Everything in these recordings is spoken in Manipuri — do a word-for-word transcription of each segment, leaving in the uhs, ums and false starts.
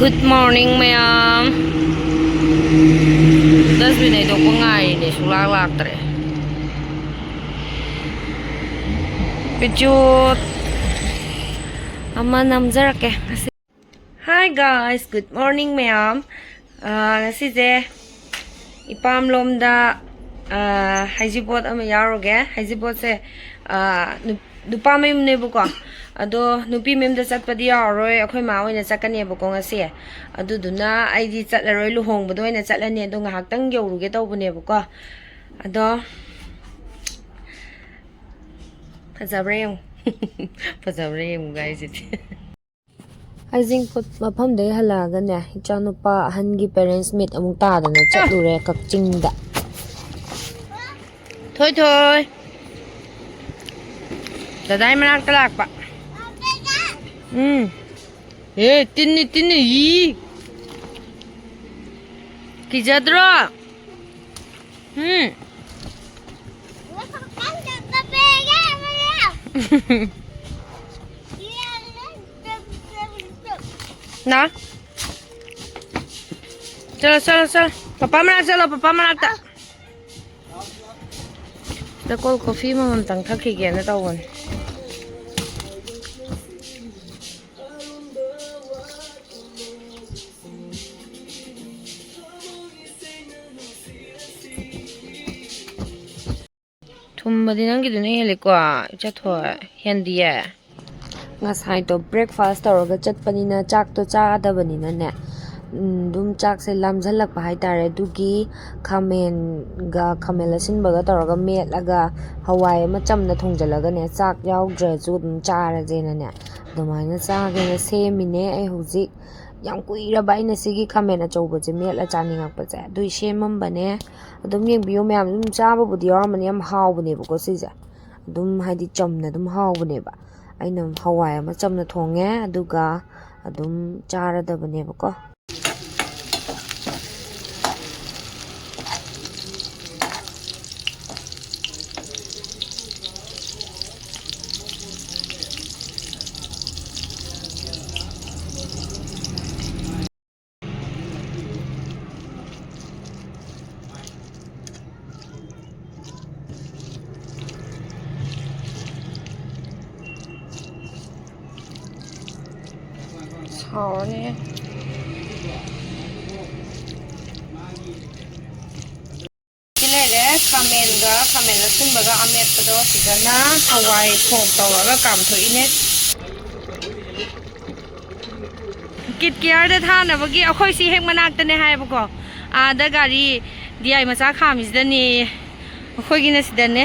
Good morning, ꯃꯌꯥꯝ꯫ Dustbin ꯍꯩꯗꯣꯛꯄ ꯉꯥꯏꯔꯤꯅꯦ, ꯁꯨꯡꯂꯥꯛ ꯂꯥꯛꯇ꯭ꯔꯦ꯫ ꯄꯤꯆꯨꯠ ꯑꯃ ꯅꯝꯖꯔꯛꯀꯦ ꯉꯁꯤ꯫ Hi guys, good morning, ꯃꯌꯥꯝ꯫ ꯑꯥ, ꯉꯁꯤꯁꯦ ꯏꯄꯥꯝꯂꯣꯝꯗ, ꯑꯥ, ꯍꯩꯖꯤꯡꯄꯣꯠ ꯑꯃ ꯌꯥꯎꯔꯨꯒꯦ꯫ ꯍꯩꯖꯤꯡꯄꯣꯠꯁꯦ, ꯑꯥ, ꯅꯨ-, ꯅꯨꯄꯥ ꯃꯌꯨꯝꯅꯦꯕꯀꯣ꯫ ꯑꯗꯣ ꯅꯨꯄꯤ ꯃꯌꯨꯝꯗ ꯆꯠꯄꯗꯤ ꯌꯥꯎꯔꯔꯣꯏ, ꯑꯩꯈꯣꯏ ꯃꯥ ꯑꯣꯏꯅ ꯆꯠꯀꯅꯦꯕꯀꯣ ꯉꯁꯤ꯫ ꯑꯗꯨꯗꯨꯅ ꯑꯩꯗꯤ ꯆꯠꯂꯔꯣꯏ, ꯂꯨꯍꯣꯡꯕꯗ ꯑꯣꯏꯅ ꯆꯠꯂꯅꯤ꯫ ꯑꯗꯣ ꯉꯥꯏꯍꯥꯛꯇꯪ ꯌꯧꯔꯨꯒꯦ ꯇꯧꯕꯅꯦꯕꯀꯣ꯫ ꯑꯗꯣ ꯐꯖꯕ꯭ꯔꯥ ꯌꯦꯡꯉꯨ꯫ ꯐꯖꯕ꯭ꯔꯥ ꯌꯦꯡꯉꯨ ꯍꯥꯏꯁꯤꯗꯤ꯫ ꯍꯩꯖꯤꯡꯄꯣꯠ ꯃꯐꯝꯗꯒꯤ ꯍꯜꯂꯛꯑꯒꯅꯦ, ꯏꯆꯥꯅꯨꯄꯥ ꯑꯍꯟꯒꯤ parents meet ꯑꯃꯨꯛ ꯇꯥꯗꯅ ꯆꯠꯂꯨꯔꯦ ꯀꯛꯆꯤꯡꯗ꯫ ꯊꯣꯏ ꯊꯣꯏ꯫ ꯗꯗꯥꯏ ꯃꯅꯥꯛꯇ ꯂꯥꯛꯄ꯫ ꯎꯝ꯫ ꯑꯦ, ꯇꯤꯟꯅꯤ, ꯇꯤꯟꯅꯤ, ꯌꯤ꯫ ꯀꯤꯖꯗ꯭ꯔꯣ? ꯎꯝ꯫ ꯅꯥ? ꯆꯠꯂꯣ, ꯆꯠꯂꯣ, ꯆꯠꯂꯣ꯫ ꯄꯄꯥ ꯃꯅꯥꯛ ꯆꯠꯂꯣ, ꯄꯄꯥ ꯃꯅꯥꯛꯇ꯫ ꯁꯤꯗ cold coffee ꯑꯃꯃꯝꯇꯪ ꯊꯛꯈꯤꯒꯦꯅ ꯇꯧꯕꯅꯦ꯫ ꯊꯨꯝꯕꯗꯤ ꯅꯪꯒꯤꯗꯨꯅ ꯍꯦꯜꯂꯤꯀꯣ, ꯏꯆꯥꯊꯣꯏ? ꯍꯦꯟꯗꯤꯌꯦ꯫ ꯉꯁꯥꯏꯗꯣ breakfast ꯇꯧꯔꯒ ꯆꯠꯄꯅꯤꯅ, ꯆꯥꯛꯇꯣ ꯆꯥꯗꯕꯅꯤꯅꯅꯦ, ꯎꯝ, ꯑꯗꯨꯝ ꯆꯥꯛꯁꯦ ꯂꯥꯝꯖꯜꯂꯛꯄ ꯍꯥꯏꯇꯥꯔꯦ꯫ ꯑꯗꯨꯒꯤ ꯈꯥꯃꯦꯟꯒ, ꯈꯥꯃꯦꯟ ꯑꯁꯤꯟꯕꯒ ꯇꯧꯔꯒ ꯃꯦꯠꯂꯒ, ꯍꯋꯥꯏ ꯑꯃ ꯆꯝꯅ ꯊꯣꯡꯖꯤꯜꯂꯒꯅꯦ, ꯆꯥꯛ ꯌꯥꯎꯗ꯭ꯔꯁꯨ ꯑꯗꯨꯝ ꯆꯥꯔꯁꯦꯅꯅꯦ, ꯑꯗꯨꯃꯥꯏꯅ ꯆꯥꯒꯦꯅ ꯁꯦꯝꯃꯤꯅꯦ꯫ ꯑꯩ ꯍꯧꯖꯤꯛ ꯌꯥꯝ ꯀꯨꯏꯔꯕ ꯑꯩꯅ ꯁꯤꯒꯤ ꯈꯥꯃꯦꯟ ꯑꯆꯧꯕꯁꯦ ꯃꯦꯠꯂ ꯆꯥꯅꯤꯡꯉꯛꯄꯁꯦ, ꯑꯗꯨꯏ ꯁꯦꯝꯃꯝꯕꯅꯦ꯫ ꯑꯗꯨꯝ ꯌꯦꯡꯕꯤꯌꯨ ꯃꯌꯥꯝ, ꯑꯗꯨꯝ ꯆꯥꯕꯕꯨꯗꯤ ꯌꯥꯎꯔꯝꯃꯅꯤ, ꯌꯥꯝ ꯍꯥꯎꯕꯅꯦꯕꯀꯣ ꯁꯤꯁꯦ꯫ ꯑꯗꯨꯝ ꯍꯥꯏꯗꯤ ꯆꯝꯅ ꯑꯗꯨꯝ ꯍꯥꯎꯕꯅꯦꯕ꯫ ꯑꯩꯅ ꯍꯋꯥꯏ ꯑꯃ ꯆꯝꯅ ꯊꯣꯡꯉꯦ, ꯑꯗꯨꯒ ꯑꯗꯨꯝ ꯆꯥꯔꯗꯕꯅꯦꯕꯀꯣ꯫ ꯍꯥꯎꯔꯅꯤ꯫ ꯁꯤ ꯂꯩꯔꯦ, ꯈꯥꯃꯦꯟꯒ, ꯈꯥꯃꯦꯟ ꯑꯁꯤꯟꯕꯒ ꯑꯃꯦꯠꯄꯗꯣ꯫ ꯁꯤꯗꯅ ꯍꯋꯥꯏ ꯊꯣꯡ ꯇꯧꯔꯒ ꯀꯥꯝꯊꯣꯛꯏꯅꯦ꯫ ꯀꯤꯠ ꯀꯤꯌꯥꯔꯗ ꯊꯥꯅꯕꯒꯤ ꯑꯩꯈꯣꯏ ꯁꯤ ꯍꯦꯛ ꯃꯅꯥꯛꯇꯅꯦ ꯍꯥꯏꯌꯦꯕꯀꯣ꯫ ꯑꯥꯗ ꯒꯥꯔꯤ ꯗꯤ ꯑꯥꯏ ꯃꯆꯥ ꯈꯥꯝꯃꯤꯁꯤꯗꯅꯦ꯫ ꯑꯩꯈꯣꯏꯒꯤꯅ ꯁꯤꯗꯅꯦ꯫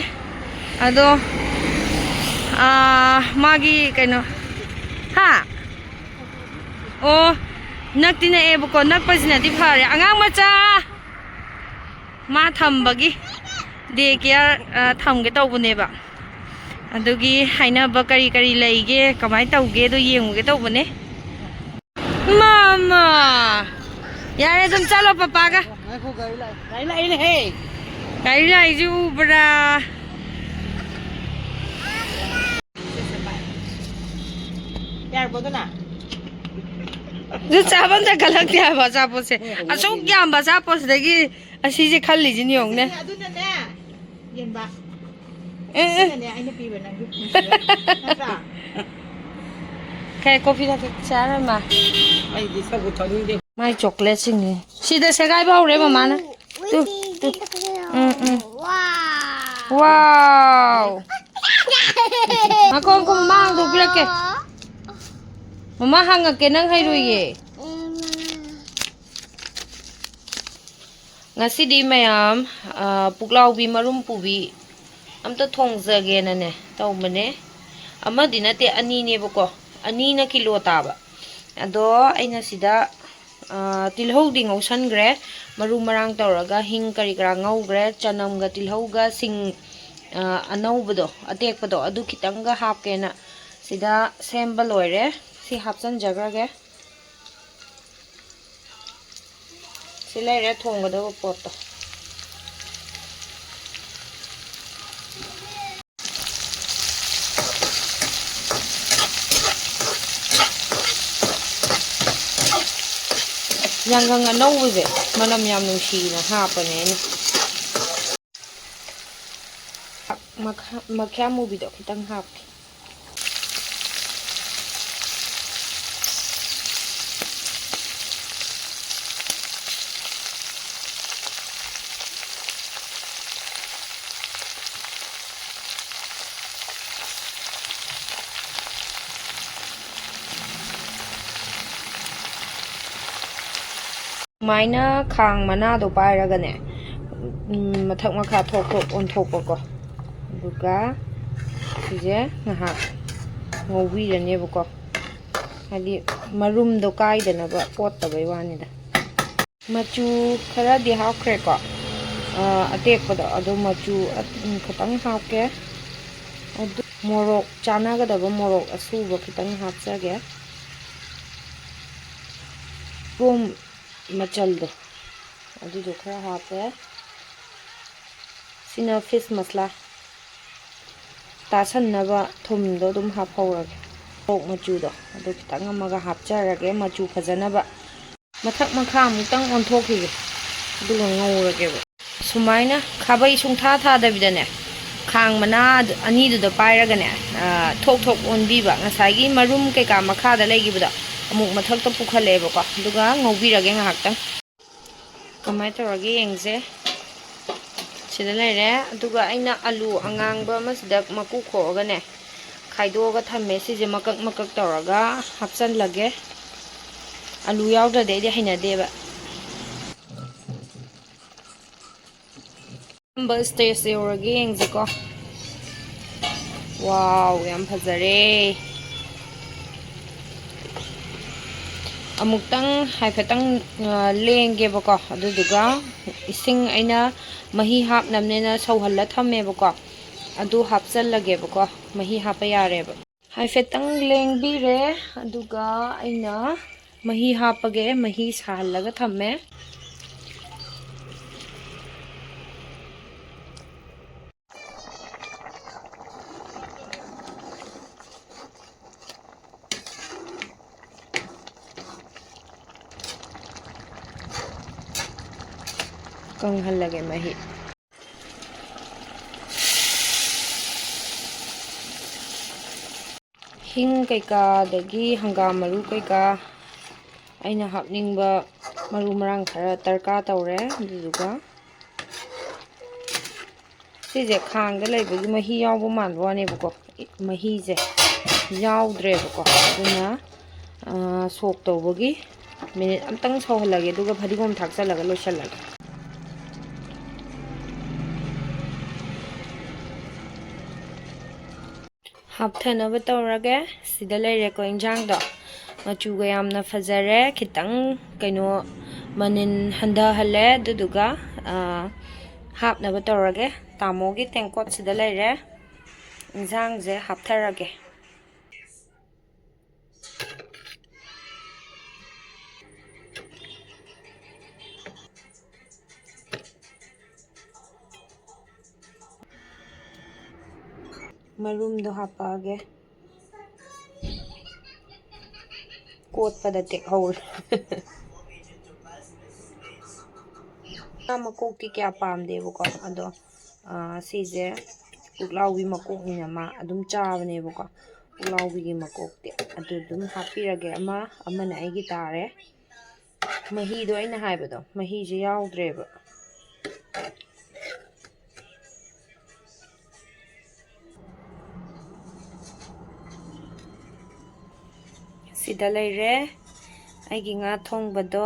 ꯑꯗꯣ, ꯑꯥ, ꯃꯥꯒꯤ ꯀꯩꯅꯣ, ꯍꯥ? ꯑꯣ, ꯅꯛꯇꯤ ꯅꯛꯑꯦꯕꯀꯣ꯫ ꯅꯛꯄꯁꯤꯅꯗꯤ ꯐꯔꯦ꯫ ꯑꯉꯥꯡ ꯃꯆꯥ ꯃꯥ ꯊꯝꯕꯒꯤ ꯗꯦ ꯀꯤꯌꯥꯔ, ꯑ, ꯊꯝꯒꯦ ꯇꯧꯕꯅꯦꯕ꯫ ꯑꯗꯨꯒꯤ ꯍꯥꯏꯅꯕ ꯀꯔꯤ ꯀꯔꯤ ꯂꯩꯒꯦ, ꯀꯃꯥꯏꯅ ꯇꯧꯒꯦꯗꯣ ꯌꯦꯡꯉꯨꯒꯦ ꯇꯧꯕꯅꯦ꯫ ꯃꯥꯃꯥ! ꯌꯥꯔꯦ, ꯑꯗꯨꯝ ꯆꯠꯂꯣ ꯄꯄꯥꯒ꯫ ꯉꯥꯏꯈꯣ, ꯒꯥꯔꯤ ꯂꯥꯛꯑꯦ꯫ ꯒꯥꯔꯤ ꯂꯥꯛꯑꯦꯅꯦꯍꯦ꯫ ꯒꯥꯔꯤ ꯂꯥꯛꯏꯁꯦ ꯎꯕ꯭ꯔꯥ? ꯌꯥꯔꯕꯣ ꯑꯗꯨꯅ? ꯑꯗꯨ ꯆꯥꯕꯝ ꯈꯪꯂꯛꯇꯦ ꯍꯥꯏꯕ ꯑꯆꯥꯄꯣꯠꯁꯦ꯫ ꯑꯁꯨꯛ ꯌꯥꯝꯕ ꯑꯆꯥꯄꯣꯠꯁꯤꯗꯒꯤ ꯑꯁꯤꯁꯦ ꯈꯜꯂꯤꯁꯤꯅꯦ ꯌꯦꯡꯉꯨꯅꯦ꯫ ꯑꯗꯨꯅꯅꯦ, ꯌꯦꯟꯕ꯫ ꯑꯦ, ꯑꯦ꯫ ꯑꯗꯨꯅꯅꯦ ꯑꯩꯅ ꯄꯤꯕ ꯅꯪꯒꯤ ꯅꯠꯇ꯭ꯔꯥ? ꯀꯩ ꯀꯣꯐꯤ ꯊꯛꯀꯦ? ꯆꯥꯔꯣꯏ ꯃꯥ꯫ ꯑꯩꯗꯤ ꯆꯧ ꯊꯛꯅꯤꯡꯗꯦ꯫ ꯃꯥꯏ ꯆꯣꯀ꯭ꯂꯦꯠꯁꯤꯡꯅꯤ꯫ ꯁꯤꯗ ꯁꯦꯒꯥꯏꯕ ꯍꯧꯔꯦ ꯃꯃꯥꯅ꯫ ꯇꯨ, ꯇꯨ꯫ ꯎꯝ, ꯎꯝ꯫ ꯋꯥꯎ꯫ ꯉꯥꯏꯈꯣ, ꯉꯥꯏꯈꯣ, ꯃꯃꯥ ꯍꯥꯡꯗꯣꯛꯄꯤꯔꯛꯀꯦ꯫ ꯃꯃꯥ ꯍꯪꯉꯛꯀꯦ, ꯅꯪ ꯍꯩꯔꯣꯏꯌꯦ꯫ ꯉꯁꯤꯗꯤ ꯃꯌꯥꯝ, ꯑ, ꯄꯨꯛꯂꯥꯎꯕꯤ ꯃꯔꯨꯝ ꯄꯨꯕꯤ ꯑꯝꯇ ꯊꯣꯡꯖꯒꯦꯅꯅꯦ ꯇꯧꯕꯅꯦ꯫ ꯑꯃꯗꯤ ꯅꯠꯇꯦ, ꯑꯅꯤꯅꯦꯕꯀꯣ꯫ ꯑꯅꯤꯅ ꯀꯤꯂꯣ ꯇꯥꯕ꯫ ꯑꯗꯣ ꯑꯩꯅ ꯁꯤꯗ, ꯑ, ꯇꯤꯜꯍꯧꯗꯤ ꯉꯧꯁꯟꯈ꯭ꯔꯦ꯫ ꯃꯔꯨ ꯃꯔꯥꯡ ꯇꯧꯔꯒ ꯍꯤꯡ ꯀꯔꯤ ꯀꯔꯥ ꯉꯧꯈ꯭ꯔꯦ꯫ ꯆꯅꯝꯒ ꯇꯤꯜꯍꯧꯒ ꯁꯤꯡ, ꯑ, ꯑꯅꯧꯕꯗꯣ, ꯑꯇꯦꯛꯄꯗꯣ, ꯑꯗꯨ ꯈꯤꯇꯪꯒ ꯍꯥꯞꯀꯦꯅ ꯁꯤꯗ ꯁꯦꯝꯕ ꯂꯣꯏꯔꯦ꯫ ꯁꯤ ꯍꯥꯞꯆꯤꯟꯖꯈ꯭ꯔꯒꯦ꯫ ꯁꯤ ꯂꯩꯔꯦ ꯊꯣꯡꯒꯗꯕ ꯄꯣꯠꯇꯣ꯫ ꯌꯥꯏꯉꯪ ꯑꯅꯧꯕꯁꯦ ꯃꯅꯝ ꯌꯥꯝ ꯅꯨꯡꯁꯤꯅ ꯍꯥꯞꯄꯅꯦ ꯑꯩꯅ꯫ ꯃꯈꯥ-, ꯃꯈ꯭ꯌꯥ ꯃꯨꯕꯤꯗꯣ ꯈꯤꯇꯪ ꯍꯥꯞꯀꯦ꯫ ꯁꯨꯃꯥꯏꯅ ꯈꯥꯡ ꯃꯅꯥꯗꯣ ꯄꯥꯏꯔꯒꯅꯦ, ꯎꯝ, ꯃꯊꯛ ꯃꯈꯥ ꯊꯣꯛ ꯊꯣꯛ ꯑꯣꯟꯊꯣꯛꯄꯀꯣ꯫ ꯑꯗꯨꯒ ꯁꯤꯁꯦ ꯉꯥꯏꯍꯥꯛ ꯉꯧꯕꯤꯔꯅꯦꯕꯀꯣ, ꯍꯥꯏꯗꯤ ꯃꯔꯨꯝꯗꯣ ꯀꯥꯏꯗꯅꯕ ꯑꯣꯠꯇꯕꯩ ꯋꯥꯅꯤꯗ꯫ ꯃꯆꯨ ꯈꯔꯗꯤ ꯍꯥꯞꯈ꯭ꯔꯦꯀꯣ, ꯑ, ꯑꯇꯦꯛꯄꯗꯣ, ꯑꯗꯣ ꯃꯆꯨ ꯑ-, ꯎꯝ, ꯈꯤꯇꯪ ꯍꯥꯞꯀꯦ꯫ ꯑꯗꯨ ꯃꯣꯔꯣꯛ, ꯆꯥꯟꯅꯒꯗꯕ ꯃꯣꯔꯣꯛ ꯑꯁꯨꯕ ꯈꯤꯇꯪ ꯍꯥꯞꯆꯒꯦ꯫ ꯊꯨꯝ ꯃꯆꯜꯗꯣ, ꯑꯗꯨꯗꯣ ꯈꯔ ꯍꯥꯞꯄꯦ꯫ ꯁꯤꯅ ꯐꯤꯁ ꯃꯁꯂꯥ ꯇꯥꯁꯟꯅꯕ ꯊꯨꯝꯗꯣ ꯑꯗꯨꯝ ꯍꯥꯞꯍꯧꯔꯒꯦ꯫ ꯃꯣꯔꯣꯛ ꯃꯆꯨꯗꯣ ꯑꯗꯨ ꯈꯤꯇꯪ ꯑꯃꯒ ꯍꯥꯞꯆꯔꯒꯦ, ꯃꯆꯨ ꯐꯖꯅꯕ꯫ ꯃꯊꯛ ꯃꯈꯥ ꯑꯃꯨꯛꯇꯪ ꯑꯣꯟꯊꯣꯛꯈꯤꯒꯦ, ꯑꯗꯨꯒ ꯉꯧꯔꯒꯦꯕ꯫ ꯁꯨꯃꯥꯏꯅ ꯈꯥꯕꯩ ꯁꯨꯡꯊꯥ ꯊꯥꯗꯕꯤꯗꯅꯦ, ꯈꯥꯡ ꯃꯅꯥ ꯑꯅꯤꯗꯨꯗ ꯄꯥꯏꯔꯒꯅꯦ, ꯑ, ꯊꯣꯛ ꯊꯣꯛ ꯑꯣꯟꯕꯤꯕ꯫ ꯉꯁꯥꯏꯒꯤ ꯃꯔꯨꯝ ꯀꯩꯀꯥ ꯃꯈꯥꯗ ꯂꯩꯈꯤꯕꯗꯣ ꯑꯃꯨꯛ ꯃꯊꯛꯇ ꯄꯨꯈꯠꯂꯛꯑꯦꯕꯀꯣ, ꯑꯗꯨꯒ ꯉꯧꯕꯤꯔꯒꯦ ꯉꯥꯏꯍꯥꯛꯇꯪ꯫ ꯀꯃꯥꯏꯅ ꯇꯧꯔꯒꯦ ꯌꯦꯡꯁꯦ꯫ ꯁꯤꯗ ꯂꯩꯔꯦ꯫ ꯑꯗꯨꯒ ꯑꯩꯅ ꯑꯂꯨ ꯑꯉꯥꯡꯕ ꯑꯃꯁꯤꯗ ꯃꯀꯨ ꯈꯣꯛꯑꯒꯅꯦ, ꯈꯥꯏꯗꯣꯛꯑꯒ ꯊꯝꯃꯦ꯫ ꯁꯤꯁꯦ ꯃꯀꯛ ꯃꯀꯛ ꯇꯧꯔꯒ ꯍꯥꯞꯆꯜꯂꯒꯦ꯫ ꯑꯂꯨ ꯌꯥꯎꯗ꯭ꯔꯗꯤ ꯑꯩꯗꯤ ꯍꯩꯅꯗꯦꯕ꯫ ꯀꯔꯝꯕ ꯁ꯭ꯇꯦꯖ ꯌꯧꯔꯒꯦ ꯌꯦꯡꯁꯤꯀꯣ꯫ ꯋꯥꯎ, ꯌꯥꯝ ꯐꯖꯔꯦ꯫ ꯑꯃꯨꯛꯇꯪ ꯍꯥꯏꯐꯦꯠꯇꯪ, ꯑ, ꯂꯦꯡꯒꯦꯕꯀꯣ꯫ ꯑꯗꯨꯗꯨꯒ ꯏꯁꯤꯡ ꯑꯩꯅ ꯃꯍꯤ ꯍꯥꯞꯅꯕꯅꯦꯅ ꯁꯧꯍꯜꯂ ꯊꯝꯃꯦꯕꯀꯣ꯫ ꯑꯗꯨ ꯍꯥꯞꯆꯜꯂꯒꯦꯕꯀꯣ꯫ ꯃꯍꯤ ꯍꯥꯞꯄ ꯌꯥꯔꯦꯕ꯫ ꯍꯥꯏꯐꯦꯠꯇꯪ ꯂꯦꯡꯕꯤꯔꯦ꯫ ꯑꯗꯨꯒ ꯑꯩꯅ ꯃꯍꯤ ꯍꯥꯞꯄꯒꯦ꯫ ꯃꯍꯤ ꯁꯥꯍꯜꯂꯒ ꯊꯝꯃꯦ꯫ ꯀꯪꯍꯜꯂꯒꯦ ꯃꯍꯤ꯫ ꯍꯤꯡ ꯀꯩꯀꯥ, ꯑꯗꯒꯤ ꯍꯪꯒꯥꯝ ꯃꯔꯨ ꯀꯩꯀꯥ, ꯑꯩꯅ ꯍꯥꯞꯅꯤꯡꯕ ꯃꯔꯨ ꯃꯔꯥꯡ ꯈꯔ ꯗꯔꯀꯥꯔ ꯇꯧꯔꯦ꯫ ꯑꯗꯨꯗꯨꯒ ꯁꯤꯁꯦ ꯈꯥꯡꯗ ꯂꯩꯕꯒꯤ ꯃꯍꯤ ꯌꯥꯎꯕ ꯃꯥꯟꯕ ꯋꯥꯅꯦꯕꯀꯣ, ꯃꯍꯤꯁꯦ ꯌꯥꯎꯗ꯭ꯔꯦꯕꯀꯣ꯫ ꯑꯗꯨꯅ, ꯑ, ꯁꯣꯛ ꯇꯧꯕꯒꯤ ꯃꯤꯅꯤꯠ ꯑꯝꯇꯪ ꯁꯧꯍꯜꯂꯒꯦ, ꯑꯗꯨꯒ ꯐꯗꯤꯒꯣꯝ ꯊꯥꯛꯆꯜꯂꯒ ꯂꯣꯏꯁꯜꯂꯒꯦ꯫ ꯍꯥꯞꯊꯅꯕ ꯇꯧꯔꯒꯦ꯫ ꯁꯤꯗ ꯂꯩꯔꯦꯀꯣ ꯏꯟꯖꯥꯡꯗꯣ꯫ ꯃꯆꯨꯒ ꯌꯥꯝꯅ ꯐꯖꯔꯦ꯫ ꯈꯤꯇꯪ ꯀꯩꯅꯣ ꯃꯅꯤꯟ ꯍꯟꯊꯍꯜꯂꯦ꯫ ꯑꯗꯨꯗꯨꯒ, ꯑꯥ, ꯍꯥꯞꯅꯕ ꯇꯧꯔꯒꯦ꯫ ꯇꯥꯃꯣꯒꯤ ꯇꯦꯡꯀꯣꯠꯁꯤꯗ ꯂꯩꯔꯦ꯫ ꯏꯟꯖꯥꯡꯁꯦ ꯍꯥꯞꯊꯔꯒꯦ꯫ ꯃꯔꯨꯝꯗꯣ ꯍꯥꯞꯄꯛꯑꯒꯦ꯫ ꯀꯣꯠꯄꯗ ꯇꯦꯛꯍꯧꯔꯦ꯫ ꯉꯥ ꯃꯀꯣꯛꯇꯤ ꯀꯌꯥ ꯄꯥꯝꯗꯦꯕꯀꯣ, ꯑꯗꯣ, ꯑꯥ, ꯁꯤꯁꯦ ꯄꯨꯛꯂꯥꯎꯕꯤ ꯃꯀꯣꯛꯅꯤꯅ ꯃꯥ ꯑꯗꯨꯝ ꯆꯥꯕꯅꯦꯕꯀꯣ꯫ ꯄꯨꯛꯂꯥꯎꯕꯤꯒꯤ ꯃꯀꯣꯛꯇꯤ ꯑꯗꯨ ꯑꯗꯨꯝ ꯍꯥꯞꯄꯤꯔꯒꯦ꯫ ꯑꯃ, ꯑꯃꯅ ꯑꯩꯒꯤ ꯇꯥꯔꯦ꯫ ꯃꯍꯤꯗꯣ ꯑꯩꯅ ꯍꯥꯏꯕꯗꯣ, ꯃꯍꯤꯁꯦ ꯌꯥꯎꯗ꯭ꯔꯦꯕ꯫ ꯁꯤꯗ ꯂꯩꯔꯦ ꯑꯩꯒꯤ ꯉꯥ ꯊꯣꯡꯕꯗꯣ꯫